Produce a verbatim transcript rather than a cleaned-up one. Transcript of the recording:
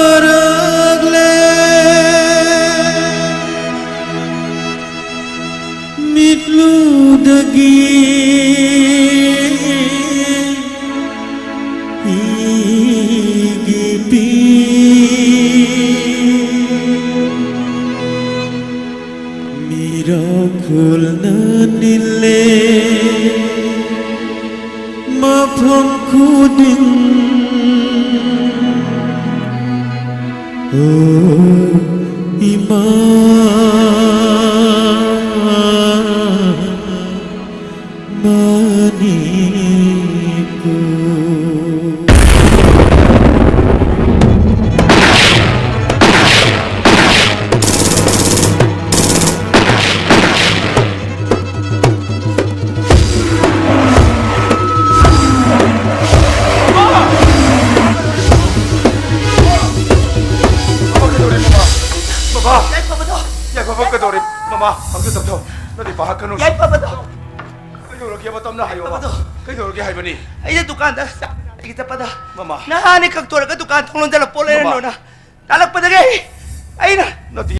ꯆꯤꯟꯊꯔꯛꯂꯦ ꯃꯤꯠꯂꯨꯗꯒꯤ ꯑꯩꯒꯤ ꯄꯤ ꯃꯤꯔꯥꯈꯣꯜꯅ ꯅꯤꯜꯂꯦ ꯃꯐꯝ ꯈꯨꯗꯤꯡ꯫ ꯑꯣ ꯏꯃꯥ ꯃꯅꯤꯄꯨꯔ꯫ ꯃꯃꯥ, ꯀꯩꯗꯧꯔꯦ ꯃꯃꯥ? ꯃꯃꯥ! ꯌꯥꯏꯐꯕꯗꯣ! ꯌꯥꯏꯐꯕ ꯀꯩꯗꯧꯔꯦ? ꯃꯃꯥ, ꯑꯝꯇ ꯆꯠꯊꯣꯛ꯫ ꯅꯠꯇꯦ, ꯄꯥꯈꯠꯀꯅꯨ꯫ ꯌꯥꯏꯐꯕꯗꯣ! ꯀꯩꯗꯧꯔꯒꯦ? ꯃꯇꯝꯅ ꯍꯥꯏꯌꯣ꯫ ꯌꯥꯏꯐꯕꯗꯣ! ꯀꯩꯗꯧꯔꯒꯦ ꯍꯥꯏꯕꯅꯤ? ꯑꯩꯅ ꯗꯨꯀꯥꯟꯗ ꯆꯥ ꯆꯠꯄꯗ ꯃꯃꯥ! ꯅꯍꯥꯟꯅ ꯀꯛꯇꯣꯔꯒ ꯗꯨꯀꯥꯟ ꯊꯣꯡ ꯂꯣꯟꯖꯜꯂ ꯄꯣꯠ ꯂꯩꯔꯅꯣꯅ ꯇꯥꯜꯂꯛꯄꯗꯒꯤ ꯑꯩ, ꯑꯩꯅ ꯅꯠꯇꯦ꯫